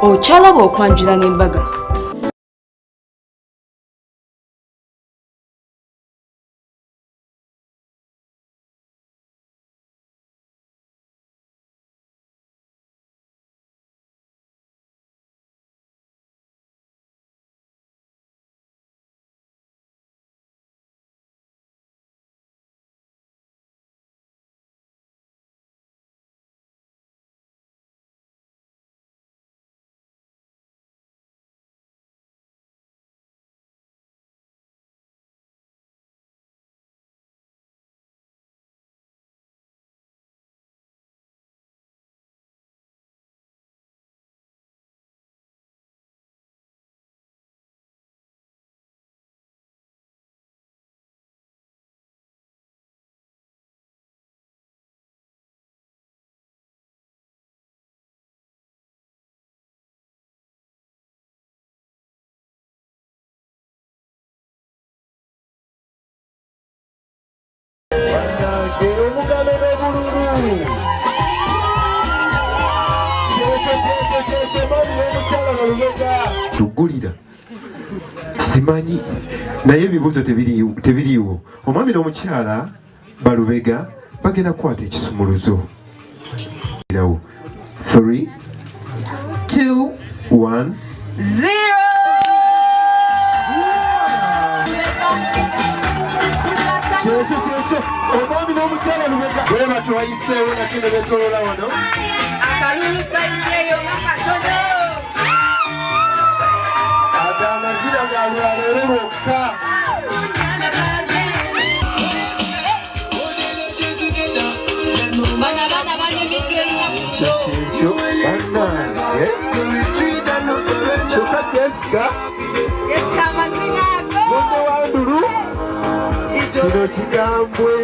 Okyalaba okwanjula n'embaga. Bannange omugalo n'obululu kyekyo kyekyo kyekyo mwami n'omukyala balubega tugulira simanyi naye ebibuuzo tebiriiwo omwami n'omukyala balubega bagenda kukwata ekisumuluzo 3 2 1 0. Kyekyo kyekyo omwami n'omukyala lubega bwe batyo bayiseewo nate ne beetoloola wano. Akalulu sayiyeyo nga katono. Ago amazina ga lwaleero lwokka. Bano abaana banyumiddwa olunaku. Ekyo kyekyo bannange kyokka Jessica Jessica, amazina ago. Munne wa Andrew kino kigambwe.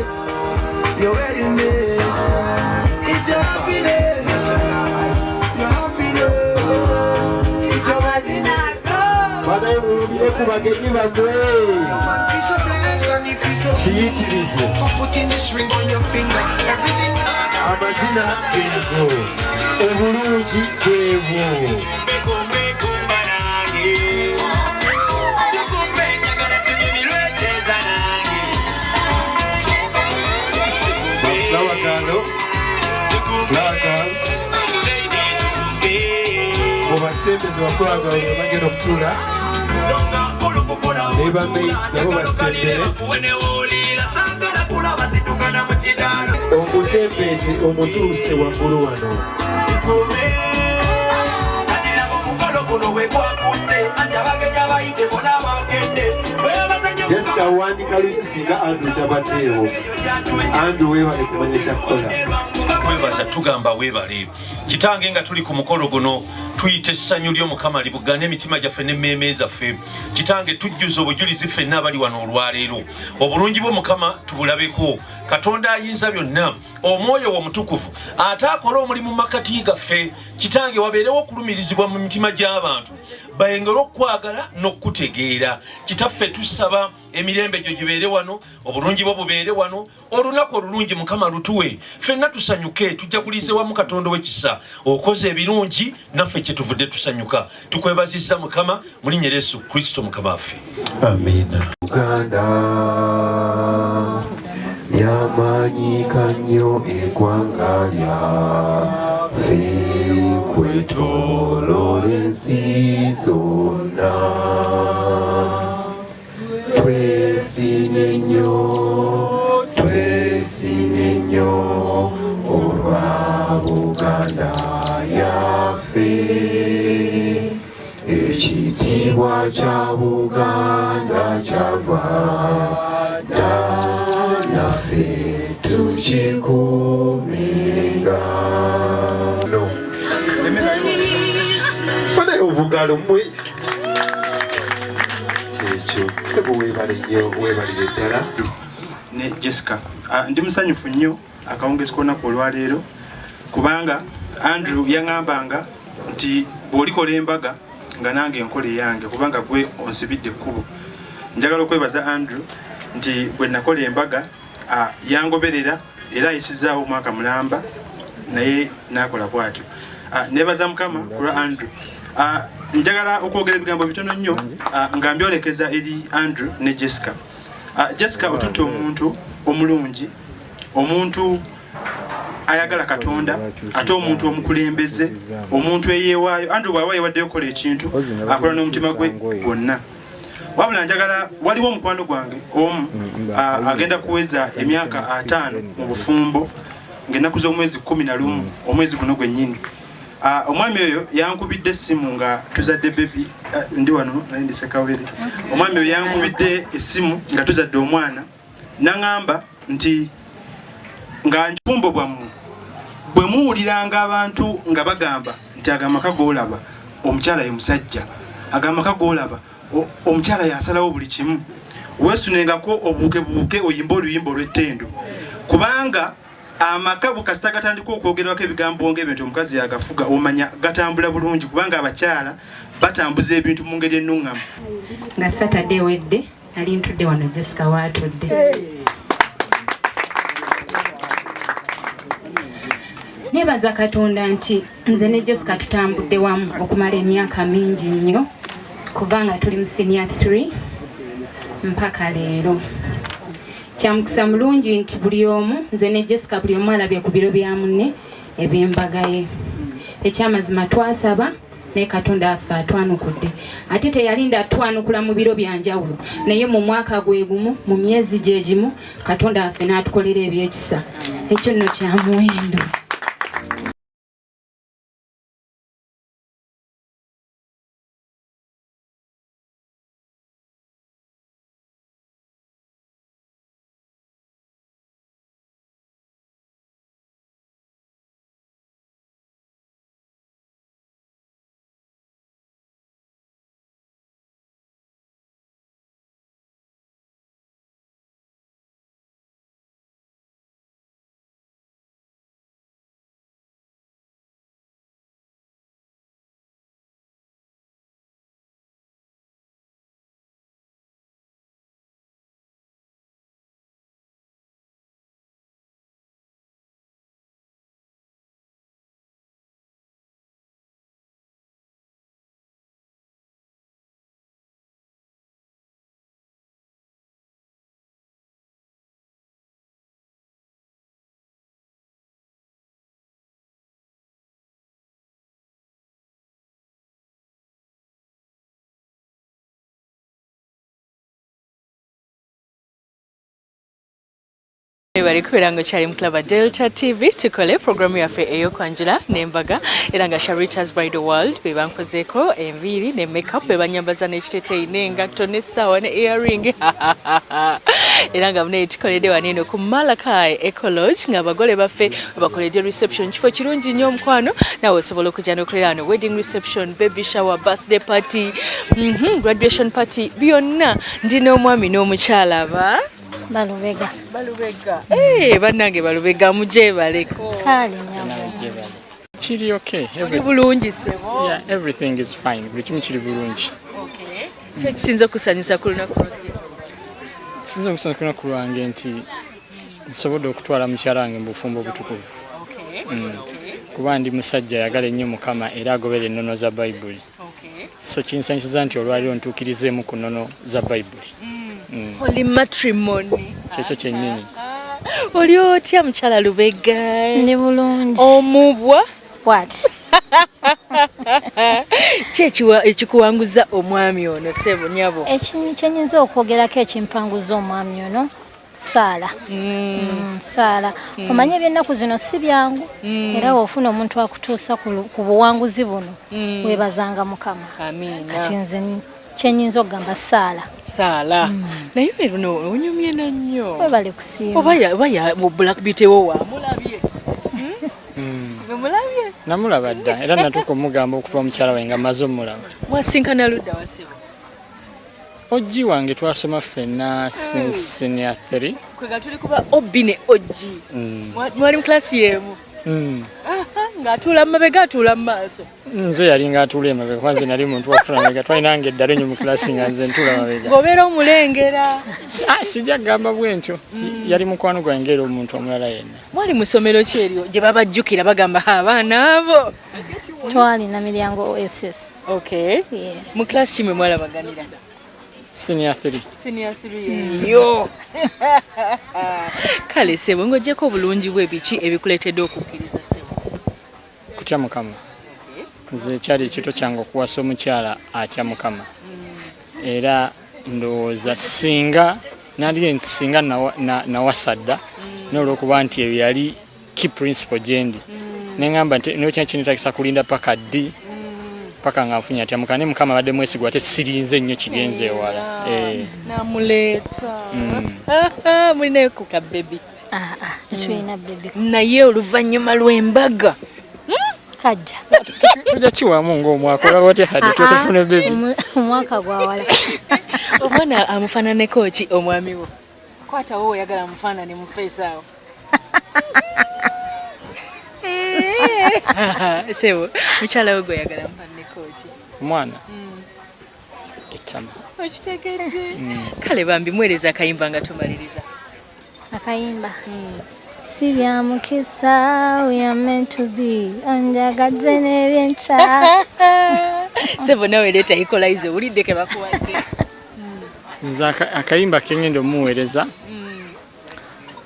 Amazina ago. Banaye muwulire ku bagenyi bammwe kiyitirivu amazina geego obulungi bwebwo. Flower girl, flower girls, mubasembeze ba flower girl bwe bagenda okutuula ne ba maids nabo basembere. Omutembeeti omutuuse waggulu wano. Jessica wandika luyi singa Andrew tabaddeewo. Andrew weebale kumanya kyakkola. Kwebaza tugamba weebale kitange nga tuli ku mukolo guno tuyita essanyu lyo Mukama libugane emitima gyaffe n'emmeeme zaffe. Kitange tujjuza obujulizi ffenna abali wano olwaleero obulungi bwo Mukama tubulabeko. Katonda ayinza byonna omwoyo wo omutukuvu ate akole omulimu mu makkati gaffe. Kitange wabeerewo okulumirizibwa mu mitima gy'abantu bayengere okukwagala n'okukutegeera. Kitaffe tusaba emirembe gyo gibeere wano, obulungi bwo bubeere wano, olunaku olulungi Mukama lutuwe ffenna tusanyuke tujjagulize wamu. Katonda ow'ekisa okoze ebirungi naffe kyetuvudde tusanyuka tukwebazizza Mukama mu linnya lya Yesu Kristo Mukama waffe. Amiina. Uganda lyamanyika nnyo eggwanga lyaffe kwetooloola ensi zonna. Twesiimye nnyo, twesiimye nnyo olwa Buganda yaffe. Ekitiibwa kya Buganda kyava dda naffe tukikuumenga. No. Banaye obugalo mmwe kyekyo sebo weebale nnyo weebalire ddala. Ne Jessica. Ndi musanyufu nnyo akawungezi k'olunaku olwaleero kubanga Andrew yaŋŋambanga nti bw'olikola embaga nga nange enkola eyange kubanga gwe onsibidde ekkubo. Njagala okwebaza Andrew nti bwe nakola embaga yangoberera era ayisizaawo omwaka mulamba naye n'akola bw'atyo. Neebaza Mukama ku lwa Andrew. Njagala okwogera ebigambo bitono nnyo nga mbyolekeza eri Andrew ne Jessica. Jessica, otutte omuntu omulungi, omuntu ayagala Katonda, ate omuntu omukulembeze, omuntu eyeewaayo. Andrew bw'aba yewaddeyo okukola ekintu, akola n'omutima gwe gwonna. Wabula njagala, waliwo omukwano gwange omu agenda kuweza emyaka 50 mu bufumbo ng'ennaku z'omwezi 11 omwezi guno gwennyini. Omwami oyo yankubidde essimu nga tuzadde baby. Ndi wano naye ndi Sekawere. Omwami oyo yankubidde essimu nga tuzadde omwana, naŋŋamba nti nga nfumbo bwammwe bwe muwuliranga abantu nga bagamba nti ago amaka g'olaba omukyala ye musajja, ago amaka g'olaba omukyala yasalawo buli kimu, weesunengako obuukebuuke oyimbe oluyimba olw'ettendo, kubanga amaka bwe kasita gatandika okwogerwako ebigambo ng'ebyo nti omukazi yagafuga, omanya gatambula bulungi, kubanga abakyala batambuza ebintu mu ngeri ennuŋŋamu. Nga Saturday ewedde nali ntudde wano Jessica waatudde. Nebaza Katonda nti nze ne Jessica tutambudde wamu okumala emyaka mingi nnyo, kubanga tuli mu senior 3 mpaka leero. Kyamukisa mulungi nti buli omu, nze ne Jessica, buli omu alabye ku biro bya munne eby'embaga ye. Ekyamazima twasaba naye Katonda affe atwanukudde, ate teyalinda atwanukula mu biro byanjawulo, naye mu mwaka gwe gumu, mu myezi gye gimu, Katonda affe n'atukolera ebyekisa. Ekyo nno kya muwendo. Bali kubeera nga okyali mu Club Delta TV, tukole programu yaffe ey'okwanjula n'embaga, era nga Sharitas Bridal World be bankozeeko enviiri ne makeup, be banyambaza n'ekiteeteeyi n'engatto n'essaawa ne earring, era nga munaye tukoledde wano eno ku Malachi Ecolodge nga abagole baffe bakoledde reception. Kifo kirungi nnyo omukwano, naawe osobola okujja n'okolera wano wedding reception, baby shower, birthday party, graduation party, byonna. Ndi n'omwami n'omukyala ba Balubega. Balubega. Eh, bannange Balubega, mujebaleko. Kale nyabo. Kiri okay. Oli bulungi ssebo? Yeah, everything is fine. Buli kimu kiri bulungi. Okay. Ki ekisinza okusanyusa ku lunaku lw'osiba? Kisinza okusanyusa ku lunaku lwange nti nsobodde okutwala mukyala wange mu bufumbo obutukuvu. Kuba ndi musajja ayagala ennyo Mukama era agobera ennono za Bayibuli. So kinsanyusiza nti olwaliro ntuukirizeemu ku nnono za Bayibuli. Holy matrimony. Kyekyo kyennyini. Oli otya mukyala Lubega? Ndi bulungi. Omubwa? What? Ki ekikuwanguza omwami ono, ssebo, nyabo? Kyenyinza okwogerako ekimpanguza omwami ono, saala. Saala. Omanye ebyennaku zino si byangu, era woofuna omuntu akutuusa ku buwanguzi buno, weebazanga Mukama. Amiina. Kati nze kyenyinza okugamba, saala. Saala. Naye luno onyumye na nnyo. Webale kusiima. Oba mu Black Beauty wo wamulabye? Bwe mulabye? Namulaba dda, era natuuka omugamba okuva mukyala we nga maze omulaba. Wasinkana ludda wasiba? Ojji wange, twasoma ffenna since senior 3. Kwega tuli kuba obbi ne ojji. Mwali mu klasi y'emu? Mm. Ng'atuula mu mabega, atuula mu maaso? Nze yalinga atuula emabega, kuba nze nali muntu wakutuula mabega. Twalinanga eddalo ennyo mu kilasi nga nze ntuula mabega. Ng'obeera omulengera? Ah, sijja kugamba bwentyo. Yali mukwano gwange era omuntu omulala yenna. Mwali mu ssomero ki eryo gye babajjukira bagamba, "Abaana abo"? Twalina Miryango OSS. Okay. Yes. Mu class ki mwe mwalabaganira? Senior 3. Senior 3 eyo. Kale sebo, ng'oggyeko obulungi bwe, biki ebikuleetedde okukkiriza, sebo? Kutya Mukama. Nze kyali ekito kyange okuwasa omukyala atya Mukama, era ndowooza singa nandige nti singa nawasa dda, n'olwokuba nti eyo yali key principle gyendi, neŋŋamba nti nokina kinetagisa kulinda paka ddi, paka nga nfunye atya Mukama. Naye Mukama abadde mwesigwa, ate sirinze nnyo kigenze ewala. Eh. Namuleeta. Mulinayo ku ka baby? Ah, ah, tetulina baby. Naye oluvannyuma lw'embaga? Kajja. Tujja kiwamu ng'omwaka, olaba otya hadde twetufune baby? Omwaka gwawala. Omwana amufaananeko ki omwami wo? Kwatawo oyagala amufaanane mu face awo. Sebo, mukyala we gweyagala amufaananeko ki? Omwana ettama. Okitegedde? Kale bambi, mwereza akayimba nga tumaliriza. Akayimba si bya mukisa, we are meant to be, onjagadde n'ebyenkya. Sebo, nawe leeta equalize, owulidde ke bakuwadde. Nze akayimba kengenda omuweereza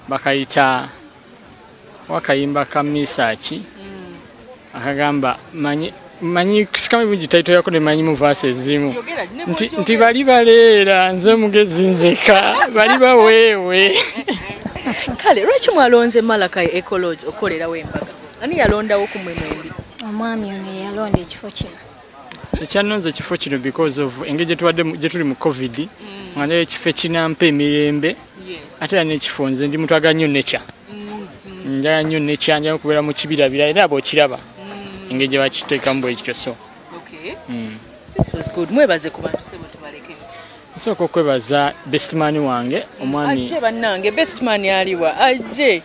bakayita wakayimba ka Misaaki akagamba manyi manyi kusikamu bulungi title yako ne manyi mu verse ezimu. Yogera, ne nti, bw'okyogera. Nti bali baleera nze mugezi nzeka bali baweewe. Kale lwaki mwalonze Malakai Eco Lodge okukolerawo embaga? Ani yalondawo ku mmwe mwembi? Omwami ono ye yalonda ekifo kino. Ekyannonze ekifo kino because of engeri gye tuli mu COVID, nga naye ekifo ekinampa emirembe, ate era n'ekifo nze ndi muntu agala nnyo nature, njagala nnyo nature, njagala okubeera mu kibirabira, era bw'okiraba engeri gye bakiteekamu bwe kityo, so Okay. This was good. Mwebaze ku bantu, sebo, tubaleke. Nsooka okwebaza bestman wange omwami. Ajje bannange, bestman aliwa? Ajje.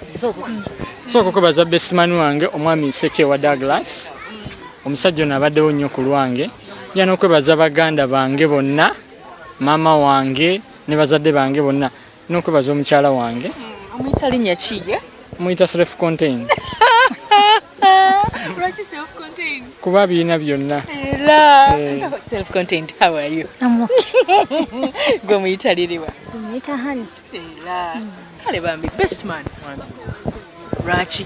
Nsooka okwebaza bestman wange omwami Sekyewa Douglas. Omusajja ono abaddewo nnyo ku lwange. Nja n'okwebaza baganda bange bonna, maama wange ne bazadde bange bonna, n'okwebaza omukyala wange. Omuyita linnya ki ye? Muyita self contained. Lwaki self contained? Kuba birina byonna. Era Eh. self contained, how are you? I'm okay. Gwe muyita liriwa? Muyita honey. Era kale bambi, best man, lwaki?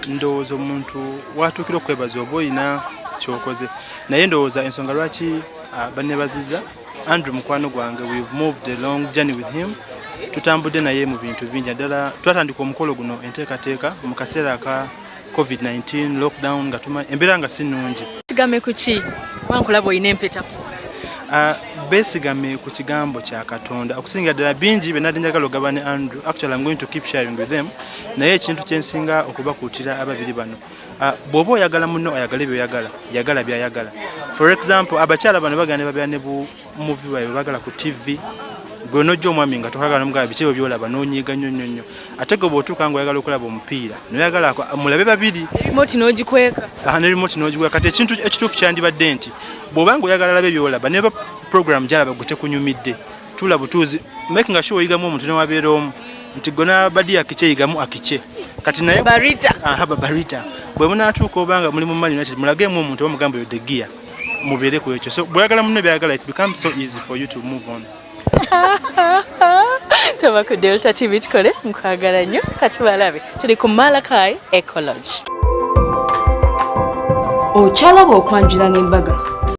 Ndowooza omuntu watuukira okwebaza oba olina kyokoze, naye ndowooza ensonga lwaki bannebaziza Andrew mukwano gwange, we've moved a long journey with him. Tutambudde naye mu bintu bingi, naddala twatandika omukolo guno, enteekateeka, mu kaseera aka COVID-19 lockdown, nga embeera nga si nnungi. Sigame ku ki? Wankulaba olina empeta. Beesigame ku kigambo kya Katonda okusinga ddala. Bingi bye nadde njagala ogaba ne Andrew. Actually, I'm going to keep sharing with them, naye ekintu kyensinga okubakuutira ababiri bano, bw'oba oyagala munno ayagale byoyagala, yagala byayagala. For example, abakyala bano bagenda ne babeera ne bu movie bwabwe bagala ku TV, gwe nojja omwami nga tokagala, nomugamba biki ebyo byolaba, n'onyiiga nnyo nnyo nnyo. Ate gwe bw'otuuka nga oyagala okulaba omupiira, noyagala mulabe babiri. Remote n'ogikweka. Aha, ne remote n'ogikweka. Kati ekintu ekituufu kyandibadde nti bw'obanga oyagala labe byolaba, neba program gyalaba gwe tekunyumidde, tuula butuuzi, making sure oyigamu omuntu newabeera omu nti gwe nabadi akiche yigamu akiche kati naye. Barita. Aha, babarita. Bwe munaatuuka obanga muli mu Man United, mulagemu omuntu oba mugambe yo De Gea, mubeere ku ekyo. So bw'oyagala munno byayagala, it becomes so easy for you to move on. Tuva ku Delta TV tukole, nkwagala nnyo, katubalabe. Tuli ku Malakai Eco Lodge. Okyalaba okwanjula n'embaga.